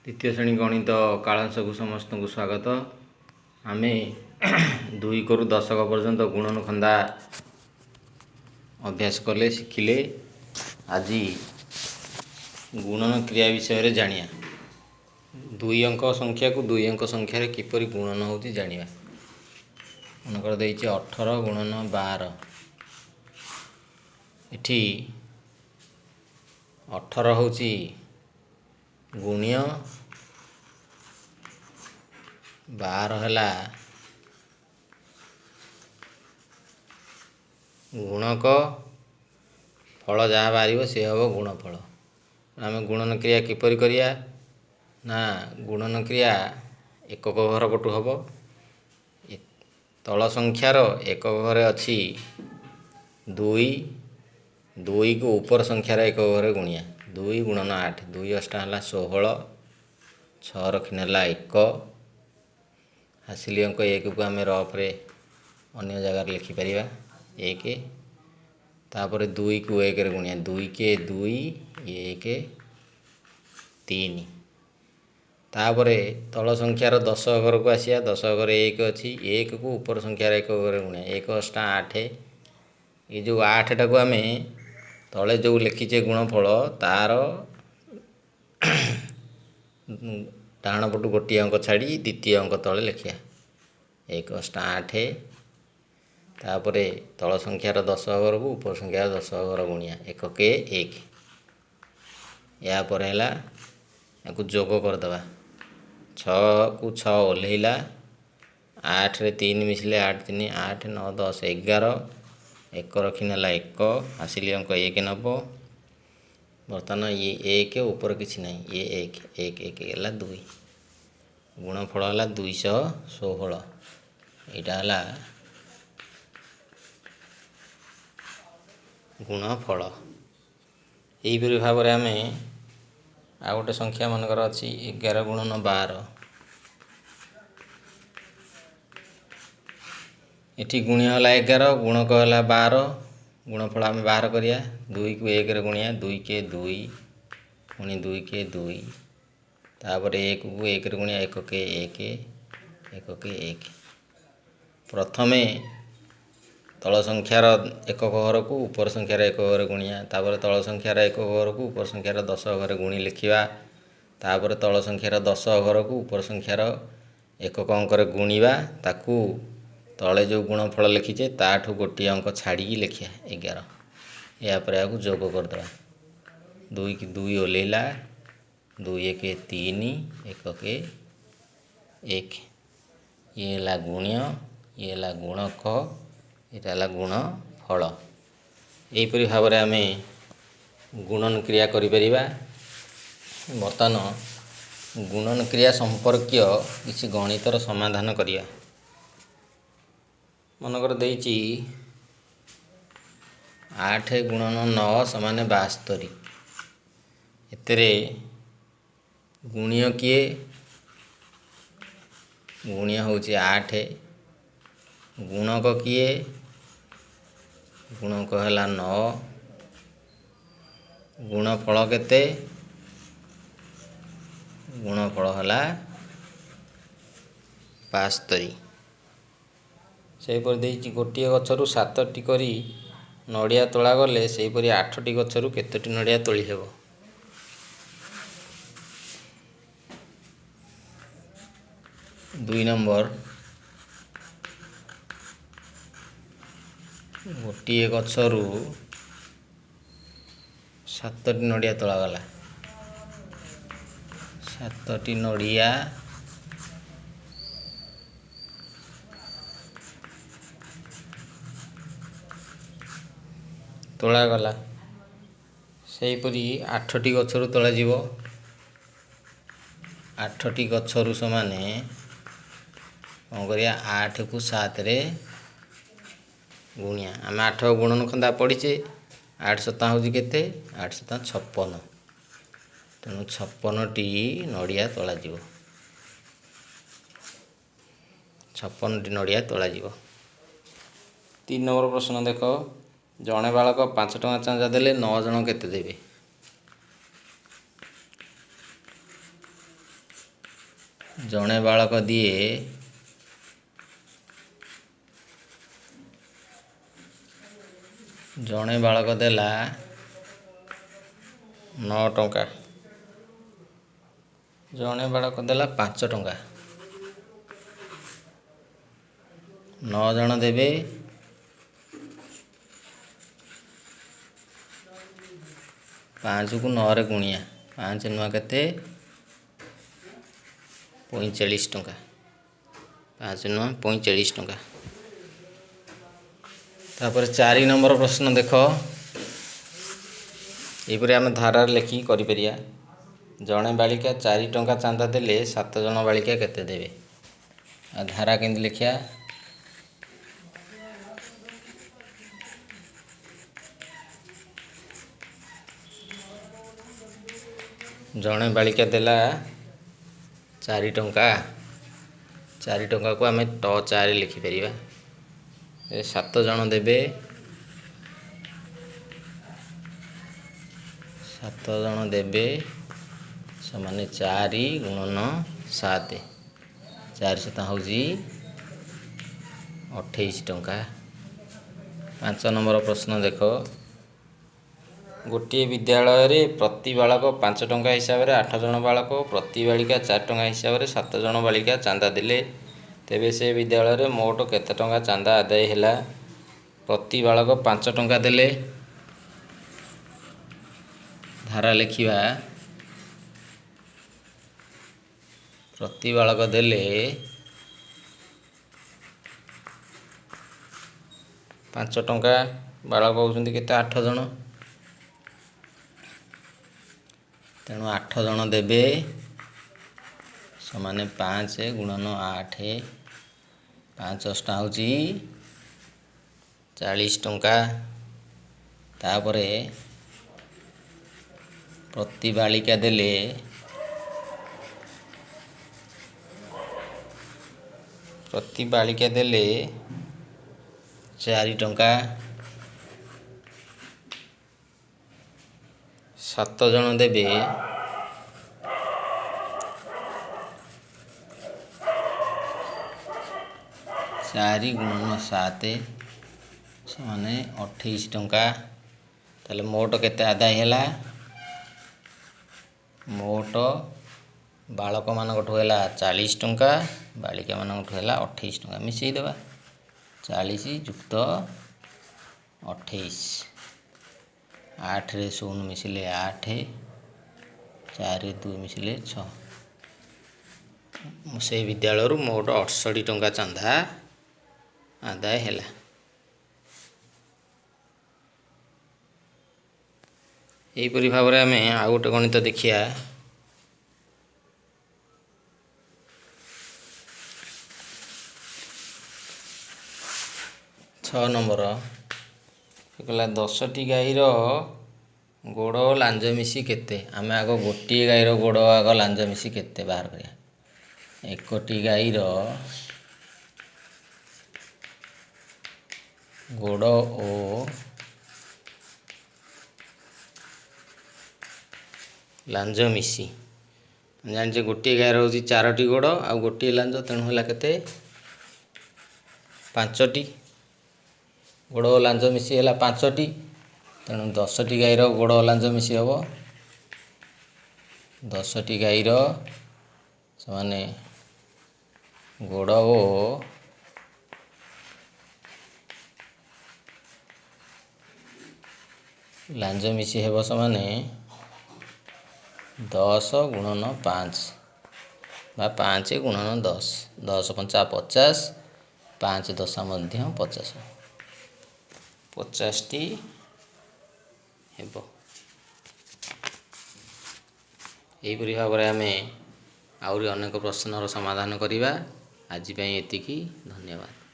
ଦ୍ୱିତୀୟ ଶ୍ରେଣୀ ଗଣିତ କାଳାଂଶକୁ ସମସ୍ତଙ୍କୁ ସ୍ୱାଗତ। ଆମେ 2 କରୁ ଦଶକ ପର୍ଯ୍ୟନ୍ତ ଗୁଣନ ଖନ୍ଦା ଅଭ୍ୟାସ କଲେ, ଶିଖିଲେ। ଆଜି ଗୁଣନ କ୍ରିୟା ବିଷୟରେ ଜାଣିବା। ଦୁଇ ଅଙ୍କ ସଂଖ୍ୟାକୁ ଦୁଇ ଅଙ୍କ ସଂଖ୍ୟାରେ କିପରି ଗୁଣନ ହେଉଛି ଜାଣିବା। ମନେକର ଦେଇଛି 18 ଗୁଣନ 12। ଏଠି 18 ହେଉଛି ଗୁଣ୍ୟ, 12 ହେଲା ଗୁଣକ। ଫଳ ଯାହା ବାହାରିବ ସେ ହେବ ଗୁଣଫଳ। ଆମେ ଗୁଣନ କ୍ରିୟା କିପରି କରିବା ନା, ଗୁଣନ କ୍ରିୟା ଏକକ ଘର ପଟୁ ହେବ। ତଳ ସଂଖ୍ୟାର ଏକକ ଘରେ ଅଛି 2, 2କୁ ଉପର ସଂଖ୍ୟାର ଏକକ ଘରେ ଗୁଣିଆ। 2 ଗୁଣନ 8, 2 ଅଷ୍ଟା ହେଲା 16, 6 ରଖିନେଲା 1। ହାସିଲି ଅଙ୍କ 1କୁ ଆମେ ରଫରେ ଅନ୍ୟ ଜାଗାରେ ଲେଖିପାରିବା 1। ତାପରେ 2କୁ 1ରେ ଗୁଣିଆ, 2 କେ 2, 1 3। ତାପରେ ତଳ ସଂଖ୍ୟାର ଦଶ ଘରକୁ ଆସିବା। ଦଶ ଘରେ 1 ଅଛି, 1କୁ ଉପର ସଂଖ୍ୟାର ଏକ ଘରେ ଗୁଣିଆ, 1 ଅଷ୍ଟା 8। ଏ ଯେଉଁ 8ଟାକୁ ଆମେ ତଳେ ଯେଉଁ ଲେଖିଛେ ଗୁଣଫଳ, ତାର ଡାହାଣ ପଟୁ ଗୋଟିଏ ଅଙ୍କ ଛାଡ଼ି ଦ୍ୱିତୀୟ ଅଙ୍କ ତଳେ ଲେଖିବା, 1 ଅଷ୍ଟା 8। ତାପରେ ତଳ ସଂଖ୍ୟାର ଦଶ ଘରକୁ ଉପର ସଂଖ୍ୟାର ଦଶ ଘର ଗୁଣିଆ, 1 କେ 1। ଏହାପରେ ହେଲା ୟାକୁ ଯୋଗ କରିଦେବା। 6କୁ 6 ଓହ୍ଲେଇଲା, 8ରେ 3 ମିଶିଲେ 8 3 8, 9 10 11, 1 ରଖିନେଲା 1, ଆସିଲି ଅଙ୍କ 1 ନେବ। ବର୍ତ୍ତମାନ ଇଏ 1, ଉପରେ କିଛି ନାହିଁ, ଇଏ 1, 1 1 ହେଲା 2। ଗୁଣଫଳ ହେଲା 216। ଏଇଟା ହେଲା ଗୁଣଫଳ। ଏହିପରି ଭାବରେ ଆମେ ଆଉ ଗୋଟେ ସଂଖ୍ୟା ମନେକର ଅଛି 11 ଗୁଣନ 12। ଏଠି ଗୁଣ୍ୟ ହେଲା 11, ଗୁଣକ ହେଲା 12। ଗୁଣଫଳ ଆମେ ବାହାର କରିବା। 2କୁ 1ରେ ଗୁଣିଆ, 2 କେ 2, ପୁଣି 2 କେ 2। ତାପରେ 1କୁ 1ରେ ଗୁଣିଆ, 1 କେ 1, 1 କେ 1। ପ୍ରଥମେ ତଳ ସଂଖ୍ୟାର ଏକକ ଘରକୁ ଉପର ସଂଖ୍ୟାର ଏକକ ଘରେ ଗୁଣିଆ, ତାପରେ ତଳ ସଂଖ୍ୟାର ଏକକ ଘରକୁ ଉପର ସଂଖ୍ୟାର ଦଶ ଘରେ ଗୁଣି ଲେଖିବା, ତାପରେ ତଳ ସଂଖ୍ୟାର ଦଶ ଘରକୁ ଉପର ସଂଖ୍ୟାର ଏକକ ଅଙ୍କରେ ଗୁଣିବା, ତାକୁ ତଳେ ଯେଉଁ ଗୁଣଫଳ ଲେଖିଛେ ତାଠୁ ଗୋଟିଏ ଅଙ୍କ ଛାଡ଼ିକି ଲେଖିବା 11। ଏହାପରେ ଏହାକୁ ଯୋଗ କରିଦେବା। 2 କି 2 ଓହ୍ଲେଇଲା, 2 1 3, 1 କେ 1। ଇଏ ହେଲା ଗୁଣ୍ୟ, ଇଏ ହେଲା ଗୁଣକ, ଏଇଟା ହେଲା ଗୁଣଫଳ। ଏହିପରି ଭାବରେ ଆମେ ଗୁଣନ କ୍ରିୟା କରିପାରିବା। ବର୍ତ୍ତମାନ ଗୁଣନ କ୍ରିୟା ସମ୍ପର୍କୀୟ କିଛି ଗଣିତର ସମାଧାନ କରିବା। ମନେକର ଦେଇଛି 8 ଗୁଣନ 9 ସମାନ 72। ଏଥିରେ ଗୁଣ୍ୟ କିଏ? ଗୁଣ୍ୟ ହେଉଛି 8। ଗୁଣକ କିଏ? ଗୁଣକ ହେଲା 9। ଗୁଣଫଳ କେତେ? ଗୁଣଫଳ ହେଲା 72। ସେହିପରି ଦେଇଛି ଗୋଟିଏ ଗଛରୁ 7ଟି କରି ନଡ଼ିଆ ତୋଳା ଗଲେ ସେହିପରି 8ଟି ଗଛରୁ କେତୋଟି ନଡ଼ିଆ ତୋଳି ହେବ? 2 ନମ୍ବର, ଗୋଟିଏ ଗଛରୁ 7ଟି ନଡ଼ିଆ ତୋଳାଗଲା। 7ଟି ନଡ଼ିଆ ତୋଳାଗଲା, ସେହିପରି 8ଟି ଗଛରୁ ତୋଳାଯିବ। 8ଟି ଗଛରୁ ସମାନେ କ'ଣ କରିବା? 8କୁ 7ରେ ଗୁଣିଆ। ଆମେ 8 ଗୁଣନ ଖନ୍ଦା ପଢ଼ିଛେ। 8 ସତା ହେଉଛି କେତେ? 8 ସତା 56। ତେଣୁ 56ଟି ନଡ଼ିଆ ତୋଳାଯିବ। 56ଟି ନଡ଼ିଆ ତୋଳାଯିବ। 3 ନମ୍ବର ପ୍ରଶ୍ନ ଦେଖ। ଜଣେ ବାଳକ 5 ଟଙ୍କା ଚାନ୍ଦା ଦେଲେ 9 ଜଣ କେତେ ଦେବେ? ଜଣେ ବାଳକ ଦିଏ ଜଣେ ବାଳକ ଦେଲା 9 ଟଙ୍କା, ଜଣେ ବାଳକ ଦେଲା 5 ଟଙ୍କା, 9 ଜଣ ଦେବେ 5କୁ 9ରେ ଗୁଣିଆ, 5 ନୂଆ କେତେ 45 ଟଙ୍କା, 5 ନୂଆ 45 ଟଙ୍କା। ତାପରେ 4 ନମ୍ବର ପ୍ରଶ୍ନ ଦେଖ, ଏହିପରି ଆମେ ଧାରାରେ ଲେଖିକି କରିପାରିବା। ଜଣେ ବାଳିକା 4 ଟଙ୍କା ଚାନ୍ଦା ଦେଲେ 7 ଜଣ ବାଳିକା କେତେ ଦେବେ? ଆଉ ଧାରା କେମିତି ଲେଖିବା? ଜଣେ ବାଳିକା ଦେଲା 4 ଟଙ୍କା, 4 ଟଙ୍କାକୁ ଆମେ ଟ 4 ଲେଖିପାରିବା। ଏ 7 ଜଣ ଦେବେ, 7 ଜଣ ଦେବେ ସମାନେ 4 ଗୁଣନ 7, 4 ସତା ହେଉଛି 28 ଟଙ୍କା। 5 ନମ୍ବର ପ୍ରଶ୍ନ ଦେଖ, ଗୋଟିଏ ବିଦ୍ୟାଳୟରେ ପ୍ରତି ବାଳକ 5 ଟଙ୍କା ହିସାବରେ 8 ଜଣ ବାଳକ ଓ ପ୍ରତି ବାଳିକା 4 ଟଙ୍କା ହିସାବରେ 7 ଜଣ ବାଳିକା ଚାନ୍ଦା ଦେଲେ, ତେବେ ସେ ବିଦ୍ୟାଳୟରେ ମୋଟ କେତେ ଟଙ୍କା ଚାନ୍ଦା ଆଦାୟ ହେଲା? ପ୍ରତି ବାଳକ 5 ଟଙ୍କା ଦେଲେ, ଧାରା ଲେଖିବା, ପ୍ରତି ବାଳକ ଦେଲେ 5 ଟଙ୍କା, ବାଳକ ହେଉଛନ୍ତି କେତେ 8 ଜଣ, ତେଣୁ 8 ଜଣ ଦେବେ ସମାନେ 5 ଗୁଣନ 8, 5 ଅଷ୍ଟା ହେଉଛି 40 ଟଙ୍କା। ତାପରେ ପ୍ରତି ବାଳିକା ଦେଲେ ପ୍ରତି ବାଳିକା ଦେଲେ 4 ଟଙ୍କା, 7 ଜଣ ଦେବେ 4 ଗୁଣନ 7 ସମାନେ 28 ଟଙ୍କା। ତାହେଲେ ମୋଟ କେତେ ଆଦାୟ ହେଲା? ମୋଟ ବାଳକମାନଙ୍କଠୁ ହେଲା 40 ଟଙ୍କା, ବାଳିକାମାନଙ୍କଠୁ ହେଲା 28 ଟଙ୍କା, ମିଶାଇ ଦେବା 40 ଯୁକ୍ତ 28, 8ରେ 0 ମିଶିଲେ 8, 4ରେ 2 ମିଶିଲେ 6। ସେଇ ବିଦ୍ୟାଳୟରୁ ମୋଟ 68 ଟଙ୍କା ଚାନ୍ଦା ଆଦାୟ ହେଲା। ଏହିପରି ଭାବରେ ଆମେ ଆଉ ଗୋଟେ ଗଣିତ ଦେଖିବା। 6 ନମ୍ବର କହିଲା 10ଟି ଗାଈର ଗୋଡ଼ ଲାଞ୍ଜ ମିଶି କେତେ? ଆମେ ଆଗ ଗୋଟିଏ ଗାଈର ଗୋଡ଼ ଆଗ ଲାଞ୍ଜ ମିଶି କେତେ ବାହାର କରିବା। ଏକଟି ଗାଈର ଗୋଡ଼ ଓ ଲାଞ୍ଜ ମିଶି, ଜାଣିଛେ ଗୋଟିଏ ଗାଈର ହେଉଛି 4ଟି ଗୋଡ଼ ଆଉ ଗୋଟିଏ ଲାଞ୍ଜ, ତେଣୁ ହେଲା କେତେ 5ଟି। ଗୋଡ଼ ଓ ଲାଞ୍ଜ ମିଶି ହେଲା 5ଟି, ତେଣୁ 10ଟି ଗାଈର ଗୋଡ଼ ଓ ଲାଞ୍ଜ ମିଶି ହେବ 10ଟି ଗାଈର ସେମାନେ ଗୋଡ଼ ଓ ଲାଞ୍ଜ ମିଶି ହେବ ସମାନେ 10 ଗୁଣନ 5 ବା 5 ଗୁଣନ 10, 10 ପଞ୍ଚା 50, 5 ଦଶା ମଧ୍ୟ 50, 50ଟି ହେବ। ଏହିପରି ଭାବରେ ଆମେ ଆହୁରି ଅନେକ ପ୍ରଶ୍ନର ସମାଧାନ କରିବା। ଆଜି ପାଇଁ ଏତିକି, ଧନ୍ୟବାଦ।